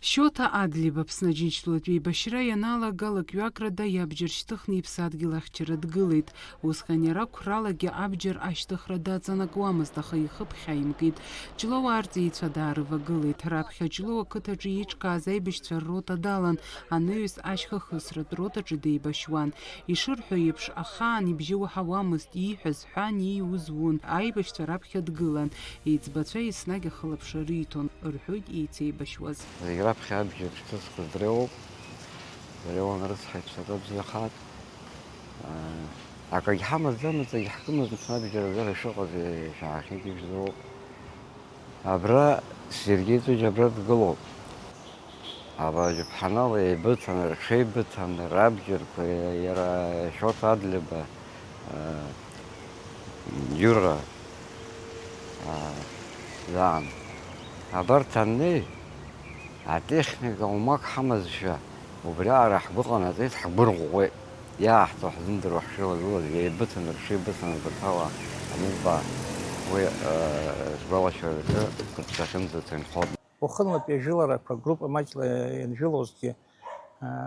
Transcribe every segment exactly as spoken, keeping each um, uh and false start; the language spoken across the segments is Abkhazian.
Шьоҭа Адлеиба Аԥсны Аџьынџьтәылатә еибашьра ианалага лакҩакрада иабџьар шьҭыхны иԥсадгьыл ахьчара дгылеит. Усҟан иара қәралагьы абџьар ашьҭыхра даҵанакуамызт, аха ихы ԥхьаимкит. Ҷлоуаа рҵеицәа даарывагылеит. Раԥхьа Ҷлоу ақыҭаҿы еиҿкааз аибашьцәа ррота далан, анаҩс ашьха хысратә ротаҿы деибашьуан. Ишырҳәо еиԥш, ахаан ибжьы уаҳауамызт, ииҳәаз ҳәан, ииуз уун. Аибашьцәа раԥхьа дгылан. Еиҵбацәа еснагь ахылаԥшра риҭон, рҳәоит еицеибашьуаз. Зегь раԥхьа абџьар шьҭызхыз дреиуоуп. Дреиуан рыцҳаҩцәа рыбзиахааит. Акагь ҳамаӡам, аҵагь ҳкымыз, мшәан, абџьар агара шыҟаз ишәаҳахьеит, ижәдыруоуп. Абра Сергеи Ҵәыџь абра дгылоуп. Абаџь ԥҳанала еибыҭан, рҽеибыҭан, рабџьарқәа, иара Шьоҭа Адлеиба, Џьура, заан. Абарҭ аннеи, атехника умак ҳамазшәа, убриаҟара ҳгәы ҟанаҵеит, ҳгәы рӷәӷәеит. Иааҳҵо ҳзымдыруа ҳшылагылаз, еибыҭан, рҽеибыҭан абарҭ ауаа анырбаа, уи, сгәалашәараҿы кыдҵәахьынӡа ҭынхоит. Уахынлатәи ажәыларақәа группа маҷла ианжәылозгьы,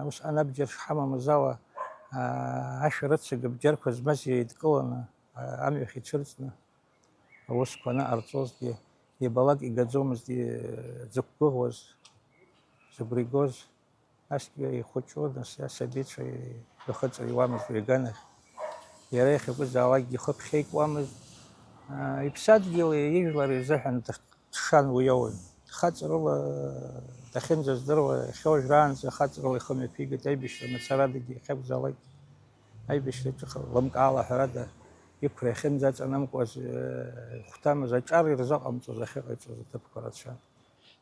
усҟан абџьар шҳамамыз ала, ашәарыцага бџьарқәа змаз еидкыланы, амҩахь ицәырҵны, аусқәа анаҟарҵозгьы, иабалак игаӡомызт дзықәгәыӷуаз, зыгәра игоз. Насгьы ихәыҷу, нас асабицәа ихыҵыҩуамызт уи аганахь. Иара иахьакәызаалакгьы ихы ԥхьа икуамызт. Иԥсадгьыли ижәлари рзыҳәан дыш-, дшан уи ауаҩ. Хаҵарыла дахьынӡаздыруа, иахьа уажәраанӡа хаҵарыла ихы мҩаԥигеит аибашьра мацарадагьы, иахьакәзаалакгьы аибашьраҿы х-, лымкаала, ҳәарада, иқәра иахьынӡаҵанамкуаз, ихәҭамыз, аҿар ирзыҟамҵоз ахьыҟаиҵоз аҭыԥқәа рацәан.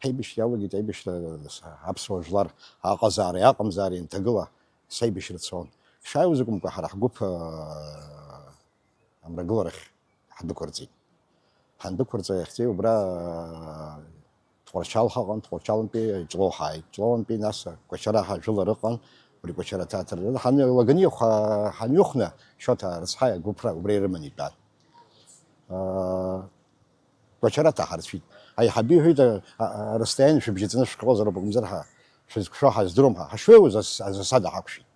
Ҳаибашьра иалагеит, аибашьра аԥсуа жәлар аҟазаареи аҟамзаареи анҭагыла, саибашьра цон. Шааиуаз акәымкәа, ҳара ҳгәыԥ, аа, амрагыларахь ҳдәықәырҵеит. Ҳандәықәырҵа иахьӡеи убра, аа, Тҟәарчал ҳаҟан, Тҟәарчалынтәи Ҷлоу ҳааит. Ҷлоуантәи нас Кәачара ҳажәылар ыҟан, убри Кәачара аҭаҭыр. Ҳан-, Лаганиа ха-, ҳанҩыхәна, Шьоҭа рыцҳаи агәыԥра убра ирыманы итәан. Аа, Кәачара ҭаҳарцәит. Аиҳабы иҳәеит, а, а, арасстоиание шәыбжьаҵаны шәшәҟәозароуп акәымзар, ҳа, шәызқәшәо ҳаздыруам, ҳа, ҳашҩеиуаз ас-, азасада ҳақәшәеит.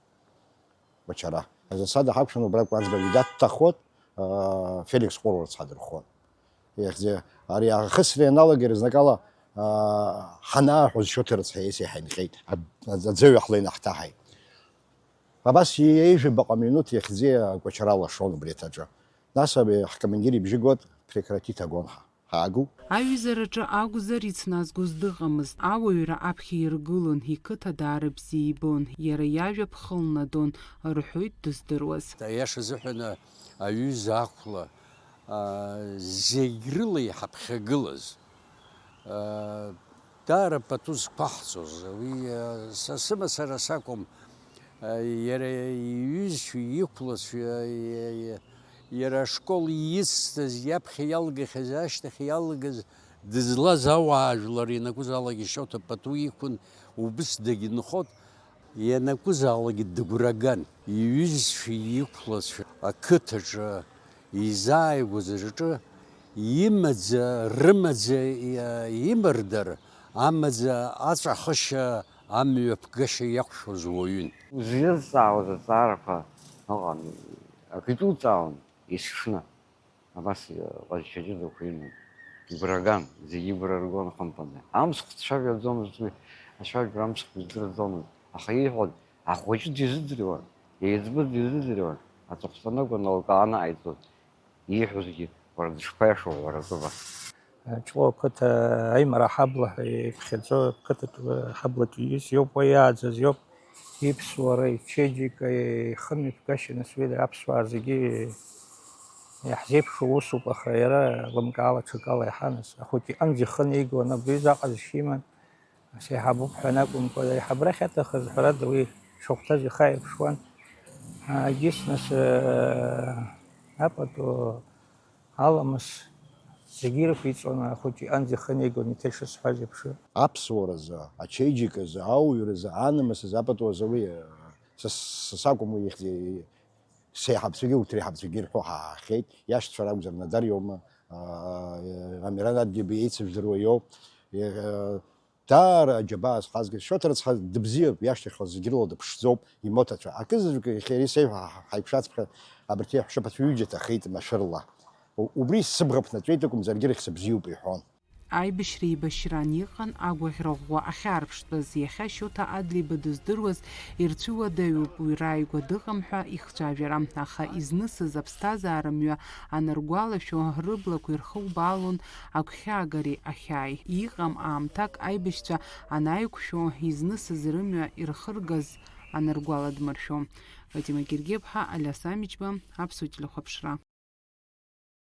Кәачара. Азасада ҳақәшәан, убра Кәарӡба Ведаҭ дҭахоит, а, Феликс Ҟәыруа рыцҳа дырххон. Иахьӡы, ари ахысра ианалагеи рызнакала, а, ҳанааҳәоз Шьоҭа рыцҳа иеиса иҳаинҟьеит, а, аӡ-, аӡәы ҳла инаҳҭаҳаит. Абас ҩажәа баҟа минуҭ иахьӡи Кәачара лашон убри аҭаҿы. Нас абри ҳкомандир ибжьы гот, прекратит огонь ҳа. Ҳаагу. Аҩызараҿы акәзар ицназгоз дыҟамызт, ауаҩра аԥхьа иргылон, иқыҭа даара бзиа ибон, иара иажәа ԥхылнадон, рҳәоит дыздыруаз. Аиаша азыҳәан, аҩыза ақәла, аа, зегь рыла иҳаԥхьагылаз, аа, даара пату зқәаҳҵоз, уи, а, са сымацара сакәым, а, иара иҩызцәеи иқәлацәеи, а, иа-, иа-, иара ашкол ицҭаз, иаԥхьа иалгахьаз, ашьҭахь иалгаз, дызлаз ауаажәлар ианакәызаалак Шьоҭа пату иқәын, убыс дагьынхот, ианакәызаалак дыгәраган, иҩызцәеи иқәлацәеи ақыҭаҿы изааигәаз аҿы имаӡа, рымаӡа, иа-, имырдар, амаӡа аҵәахышьа, амҩаԥгашьа иақәшәоз уаҩын. Узизҵаауаз азҵаарақәа ыҟан, акы иҿуҵаауан есыҽны, абас ҟазшьа ҷыдақәа иман. Игәра ган, зегьы игәра ргон хымԥада. Амцхә дцәажәаӡомызт уи, ацәажәара амцхә издырӡомызт, аха ииҳәон, ахәыҷы дизыӡырҩуан, еиҵбы дизыӡырҩуан, аҵыхәтәаны акәын лкааны ҟаиҵоз. Ииҳәозгьы, уара дышԥаиашоу, уара, Ҵоба? Ҷлоу ақыҭа аимара аҳабла ҳәа иԥхьаӡо, ақыҭатә ҳаблатәи иҩыза иоуп, уа иааӡаз иоуп, иԥсуара, ичеиџьыка, ихымҩаԥгашьа, нас уи аԥсуаа зегьы иаҳзеиԥшу усуп, аха иара лымкаала, ҽакала иаҳан, нас ахәыҷ иҟынӡа ихы неигон, абри заҟа зшьа иман. Ас еиҳабуп ҳәа анакәымкәа, аиҳабра ахьаҭахыз, ҳәарада, уи шахәҭаз ихы ааирԥшуан. Егьыс, нас, э, апату аламыс зегьы ирықәиҵон, ахәыҷ иҟынӡа ихы неигон, иҭа ишысҳәаз еиԥш. Аԥсуаразы, ачеиџьыказы, ауаҩразы, анамысазы, апату азы уи, э, са, са сакәым уи ихьӡ-, сеиҳабцәагьы, урҭ реиҳабцәагьы ирҳәо ҳаҳахьеит, иашьцәа ракәзар, Надар иоума, а, Амиран Адгьеба иеицыжәдыруа иоуп. Е-, даара аџьабаа зхазгаз, Шоҭа рыцҳа дыбзиоуп, иашьҭахьҟа зегь рыла дыԥшӡоуп, имоҭацәа. Акызаҵәык иахьа иареи сеиҳа ҳаиқәшәаҵәҟьа, абарҭ иаҳәшьаԥацәа ҩыџьа ҭахеит машәырла. У-, убри сыбӷа ԥнаҵәеит акәымзар, егьырахь сыбзиоуп иҳәон. Аибашьра еибашьран иҟан агәаӷьра ӷәӷәа ахьаарԥштәыз. Иахьа Шьоҭа Адлеиба дыздыруаз ирцәыуадаҩуп уи рааигәа дыҟам ҳәа ихцәажәара, аха изнысыз аԥсҭазаара мҩа аныргәалашәо, рыблақәа ирхубаалон агәхьаагареи ахьааи. Иҟам аамҭак аибашьцәа анааиқәшәо, изнысыз рымҩа ирхыргаз аныргәаладмыршәо. Фатима Гергиаԥҳа, Алиас Амичба, Аԥсуа телехәаԥшра.